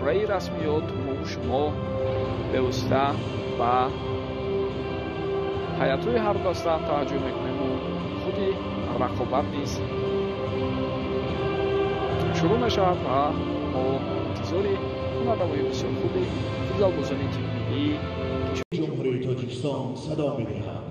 пурраи расмиёт мо шумо бевосита ба ҳайатҳои ҳар даста таваҷҷӯҳ мекунем ва худи рақобат низ шурӯъ мешавад ва мо интизори ҳунарнамоии бисёр хуби футзалбозони тими миллии Ҷумҳурии Тоҷикистон садо медиҳад.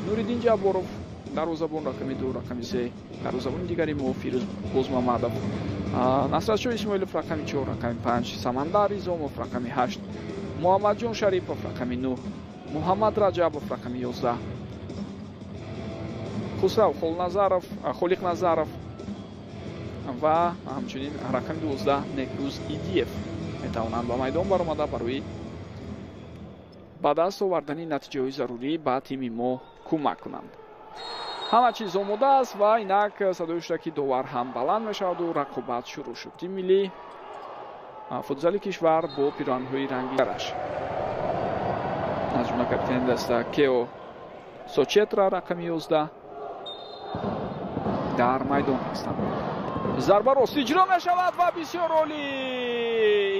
Нуриддин Ҷабборов дарвозабон рақами 2, рақами 3, дарвозабони дигари мо Фирӯз Бозмамадов, Насратшоҳ Исмоилов рақами 4, рақами 5, Самандар Изомов рақами 8, Муҳаммадҷон Шарипов рақами 9, Муҳаммад Раҷабов рақами 11, Хусрав Холиқназаров ва ҳамчунин рақами 12 Некрӯз Идиев метавонанд ба майдон баромада барои ба даст овардани натиҷаҳои зарурӣ ба тими мо кӯмак кунанд. Ҳама чиз омода аст ва инак садои шудаки довар ҳам баланд мешаваду рақобат шурӯъ шуд. Тими миллии футзали кишвар бо пироҳанҳои ранги дараш, аз ҷумла капитани даста Кео Сочетра рақами 11 дар майдон ҳастанд. Зарба рост иҷро мешавад ва бисёр олӣ.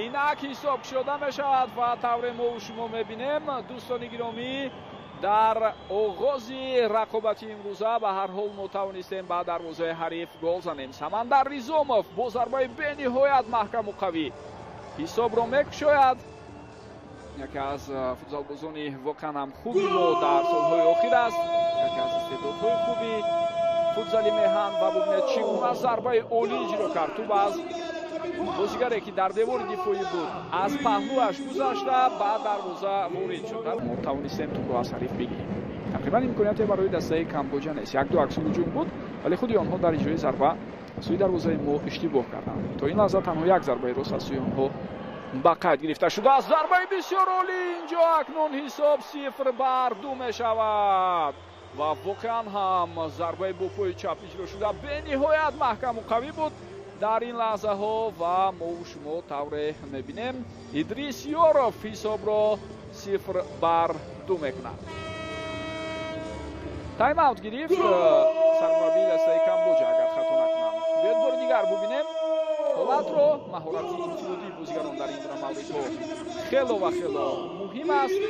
Инак ҳисоб шуда мешавад ва тавре мо шумо мебинем, дӯстони гиромӣ, дар оғози рақобати имрӯза ба ҳар ҳол мо тавонистем ба дарвозаи ҳариф гол занем. Самандар Ризомов бо зарбаи бениҳоят маҳкаму қавӣ ҳисобро мекушояд. Яке аз футзалбозони воқеан ҳам хуби мо дар солҳои охир аст, яке аз истеъдодҳои хуби футзали меҳан ва бубинед чӣ гуна зарбаи олӣ иҷро кард. Тӯб аз бозигаре ки дар девори дифоӣ буд аз паҳлӯяш гузашта ба дарвоза ворид шуд. Мо тавонистем тӯбро аз ҳариф бигирем. Тақрибан имконияте барои дастаи Камбоҷа нест. Як-ду акси ҳуҷум буд, вале худи онҳо дар иҷрои зарба сӯи дарвозаи мо иштибоҳ карданд. То ин лаҳза танҳо як зарбаи рост аз сӯи онҳо ба қайд гирифта шудааст. Зарбаи бисёр олӣ инҷо акнун ҳисоб 0-2 мешавад ва воқеан ҳам зарбаи бо пои чап иҷро шуда бениҳоят маҳкаму қавӣ буд дар ин лаҳзаҳо ва мо шумо тавре мебинем Идрис Ёров ҳисобро 0-2 мекунад. Тайм-аут гирифт сармураббии дастаи Камбоҷа, агар хато накунам. Биёед бори дигар бубинем ҳолатро. Маҳорати инфиродии бозигарон дар ин гуна мавридҳо хело ва хело муҳим аст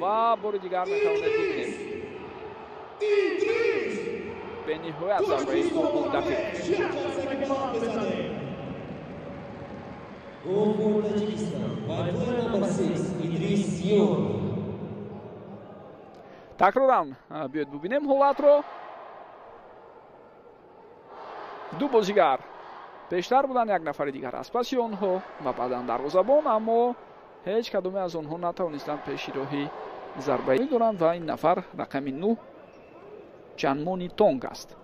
ва бори дигар метавонед бубинем бениҳоят зарбаи хуб дақиқ. Гол for Tajikistan by player number 6 Idris Yorov. Такроран биёед бубинем ҳолатро. Ду бозигар пештар буданд, як нафари дигар аз паси онҳо ва баъдан дарвозабон, аммо ҳеҷ кадоме аз онҳо натавонистанд пеши роҳи зарбаи доранд ва ин нафар рақами 9 Чанмони Тонг аст.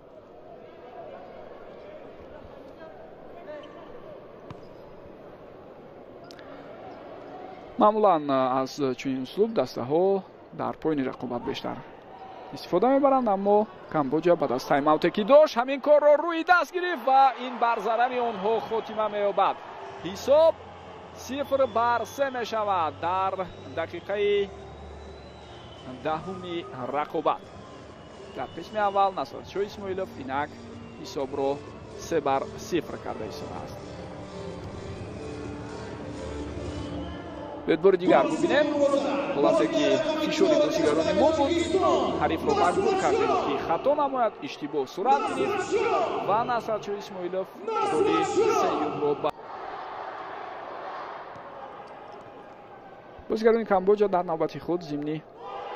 Маъмулан аз чунин услуб дастаҳо дар поёни рақобат бештар истифода мебаранд, аммо Камбоҷа баъд аз тайм-ауте ки дошт ҳамин корро рӯи даст гирифт ва ин бар зарари онҳо хотима меёбад. Ҳисоб 0-3 мешавад дар дақиқаи 10 рақобат. Дар қисми аввал Насратшоҳ Исмоилов инак ҳисобро 3-0 карда истодааст. Биёед бори дигар бубинем ҳолате ки фишори бозигарони мо буд, ҳарифро маҷбур кардем ки хато намояд, иштибоҳ сурат гирифт ва Насратшоҳ Исмоилов голи сеюмро ба бозигарони Камбоҷа дар навбати худ зимни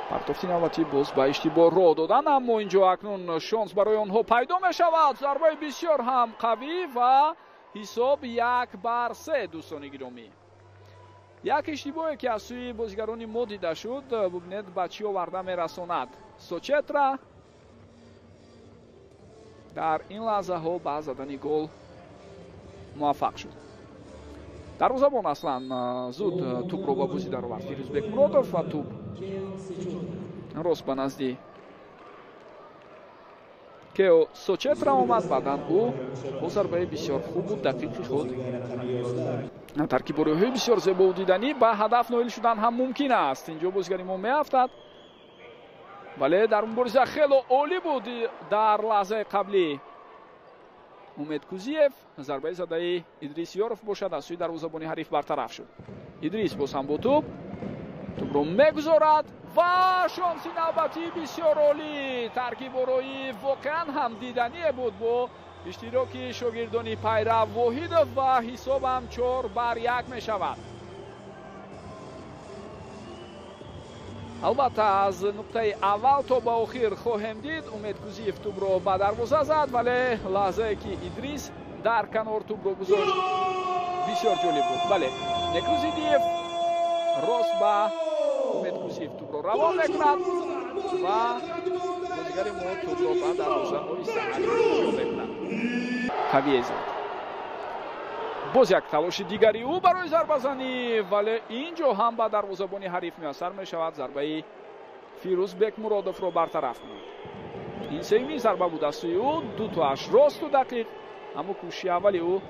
партофти навбатӣ боз ба иштибоҳ роҳ доданд, аммо инҷо акнун шонс барои онҳо пайдо мешавад. Зарбаи бисёр ҳам қавӣ ва ҳисоб 1-3 дӯстони гиромӣ. Як иштибоҳе, ки аз сӯи бозигарони мо дида шуд, бубинед, ба чӣ оварда мерасонад. Сочетра дар ин лаҳзаҳо ба задани гол муваффақ шуд. Дарвозабон аслан зуд тӯбро ба бозӣ даровард Фирӯз Бекмуродов ва тӯб рост ба назди Кео Сочетра омад. Баъдан ӯ бо зарбаи бисёр хубу дақиқи худ, таркибориҳои бисёр зебову диданӣ, ба ҳадаф ноил шудан ҳам мумкин аст. Инҷо бозигари мо меафтад, вале дар мубориза хело олӣ буд дар лаҳзаи қаблӣ Умед Кузиев. Зарбаи задаи Идрис Ёров бошад, аз сӯи дарвозабони ҳариф бартараф шуд. Идрис боз ҳам бо тӯб, тӯбро мегузорад ва шонси навбатии бисёр олӣ. Таркиборои воқеан ҳам дидание буд бо иштироки шогирдони Пайрав Воҳидов ва ҳисобам 4-1 мешавад. Албатта, аз нуқтаи аввал то ба охир хоҳем дид. Умед Кузиев тӯбро ба дарвоза зад, вале лаҳзае ки Идрис дар канор тӯбро гузошт, бисёр ҷолиб буд. Бале, Некрузидиев рост ба Умед Кузиев тӯбро равон мекунад ва бозигари мо тӯбро ба дарвоза оҳиста ҷо мекунад. Қавие зад. Боз як талоши дигари ӯ барои зарбазанӣ, вале ин ҷо ҳам ба дарвозабони ҳариф муяссар мешавад зарбаи Фирӯз Бекмуродовро бартараф кунад. Ин сеюмин зарба буд аз сӯи ӯ, дутоаш росту дақиқ, аммо кӯшиши аввали ӯ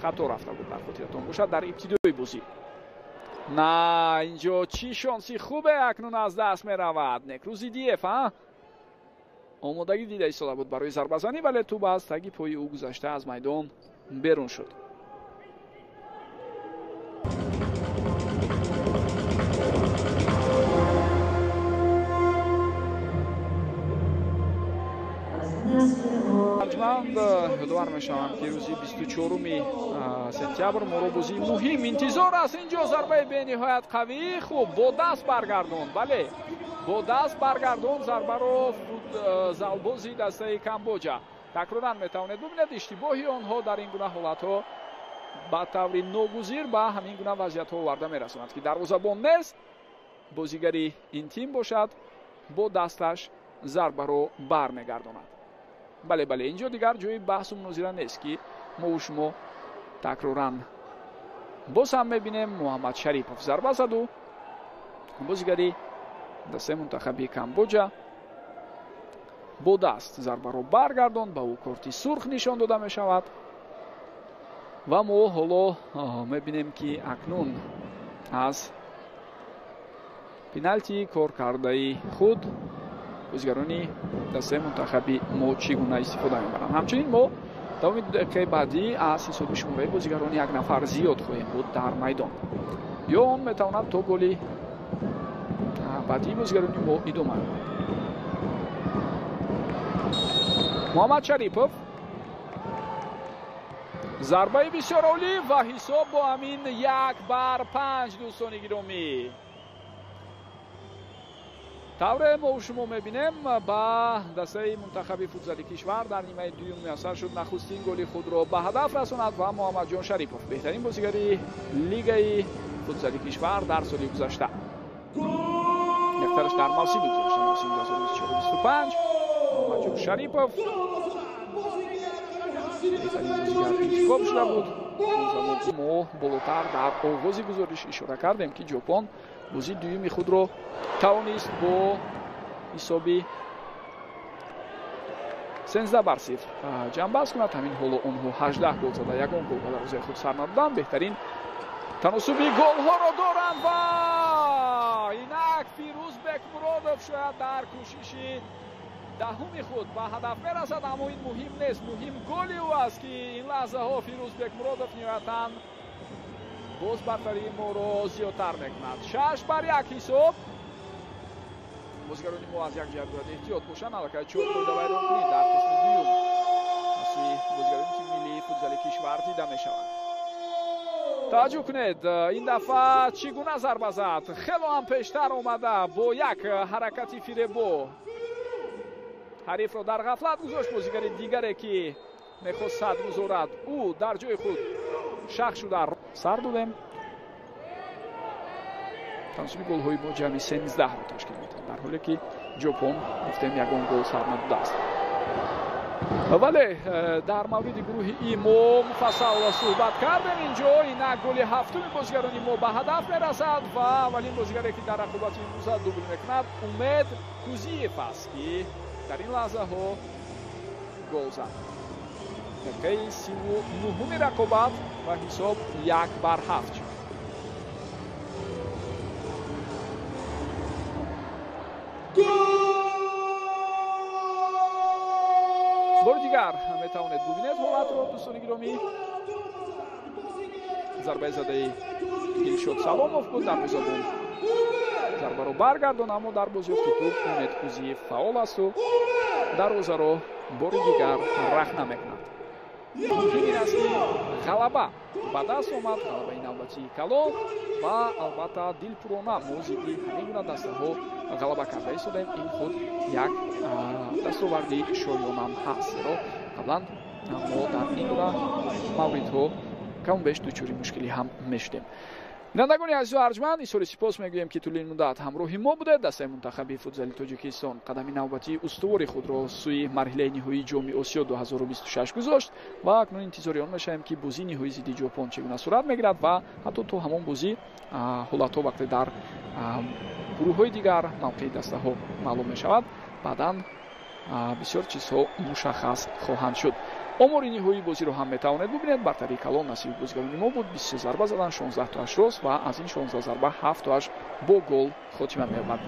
хато рафта буд, дар хотиратон бошад, дар ибтидои бозӣ. На, инҷо чӣ шонси хубе акнун аз даст меравад. Некрузидиев омодагӣ дида истода буд барои зарбазанӣ, вале тӯб аз таги пои ӯ гузашта аз майдон берун шуд. Арҷманд, ёдовар мешавам, ки рӯзи 24 сентябр моро бозии муҳим интизор аст. Инҷо зарбаи бениҳоят қавӣ, хуб бо даст баргардонд. Бале, бо даст баргардонд зарбаро залбози дастаи Камбоҷа. Такроран метавонед бубинед, иштибоҳи онҳо дар ин гуна ҳолатҳо ба таври ногузир ба ҳамин гуна вазъиятҳо оварда мерасонад, ки дарвозабон нест, бозигари ин тим бошад, бо дасташ зарбаро бармегардонад. Бале, бале, инҷо дигар ҷои баҳсу мунозира нест, ки мову шумо такроран боз ҳам мебинем. Муҳаммад Шарипов зарба заду бозигари дастаи мунтахаби Камбоҷа бо даст зарбаро баргардонд, ба ӯ корти сурх нишон дода мешавад ва мо ҳоло мебинем, ки акнун аз пеналти коркардаи худ бозигарони дастаи мунтахаби мо чӣ гуна истифода мебаранд. Ҳамчунин мо давоми дақиқаи баъдӣ аз ҳисоби шумораи бозигарон як нафар зиёд хоҳем буд дар майдон, ё он метавонад то голи баъдии бозигарони мо идома ёбад. Муҳаммад Шарипов, зарбаи бисёр олӣ ва ҳисоб бо ҳамин 1-5. Дӯстони гиромӣ, тавре мо шумо мебинем, ба дастаи мунтахаби футзали кишвар дар нимаи дуюм муяссар шуд нахустин голи худро ба ҳадаф расонад ва Муҳаммадҷон Шарипов беҳтарин бозигари лигаи футзали кишвар дар соли гузашта, яктараш дар мавсими гузашта, мавсими 2024-25, Муҳаммадҷон Шарипов беҳтарин бозигар интихоб шуда буд. Он замон мо болотар дар оғози гузориш ишора кардем, ки Ҷопон бозии дуюми худро тавонист бо ҳисоби 13-0 ҷамъбаст кунад. Ҳамин ҳоло онҳо 18 гол зада, ягон гол ба дарвозаи худ сар надоданд. Беҳтарин таносуби голҳоро доранд ва инак Фирӯз Бекмуродов шояд дар кӯшиши даҳуми худ ба ҳадаф мерасад, аммо ин муҳим нест. Муҳим голи ӯ аст, ки ин лаҳзаҳо Фирӯз Бекмуродов ниҳоятан боз бартарии моро зиёдтар мекунад. 6-1 ҳисоб. Бозигарони мо аз як ҷиҳат бояд эҳтиёт бошанд. Аллакай 4 қоидавайронкунӣ дар қисми дуюм аз сӯи бозигарони тими миллии футзали кишвар дида мешавад. Таваҷҷӯҳ кунед, ин дафъа чӣ гуна зарба зад. Хело ҳам пештар омада бо як ҳаракати фиребо ҳарифро дар ғафлат гузошт. Бозигари дигаре, ки мехост сад гузорад, ӯ дар ҷои худ шах шуда сар додем. Таносуби голҳои мо ҷамъи 13-ро ташкил медиҳад, дар ҳоле ки Ҷопон гуфтем ягон гол сар надодааст. Вале дар мавриди гурӯҳи И мо муфассал суҳбат кардем. Инҷо инак голи ҳафтуми бозигарони мо ба ҳадаф мерасад ва аввалин бозигаре ки дар рақобати имрӯза дубл мекунад, Умед Кузиев аст, ки дар ин лаҳзаҳо гол зад. Дақиқаи 39-уми рақобат ва ҳисоб 1-7 шуд. Бори дигар метавонед бубинед ҳолатро, дӯстони гиромӣ. Зарбаи задаи Дилшод Саломов буд, дарвозабон зарбаро баргардон, аммо дар бозиёфти тӯб Умед Кузиев фаъол асту дарвозаро бори дигар рахна мекунад. Муҳим ин аст, ки ғалаба ба даст омад, ғалабаи навбатии калон ва албатта дилпурона мо зидди ҳамин гуна дастаҳо ғалаба карда истодаем. Ин худ як дастоварди шоёнам ҳаст, зеро қаблан мо дар ин гуна мавридҳо каму беш дучори мушкилӣ ҳам мешудем. Бинандагони азизу арҷманд, изҳори сипос мегӯем, ки тӯли ин муддат ҳамроҳи мо будед. Дастаи мунтахаби футзали Тоҷикистон қадами навбатии устувори худро сӯи марҳилаи ниҳоии Ҷоми Осиё 2026 гузошт ва акнун интизори он мешавем, ки бозии ниҳоии зидди Ҷопон чӣ гуна сурат мегирад ва ҳатто то ҳамон бозӣ ҳолатҳо вақте дар гурӯҳҳои дигар мавқеи дастаҳо маълум мешавад, баъдан бисёр чизҳо мушаххас хоҳанд шуд. Омори ниҳоии бозиро ҳам метавонед бубинед. Бартарии калон насиби бозигарони мо буд. 23 зарба задан, 16 тоаш рост ва аз ин 16 зарба 7 тоаш бо гол хотима меёбад.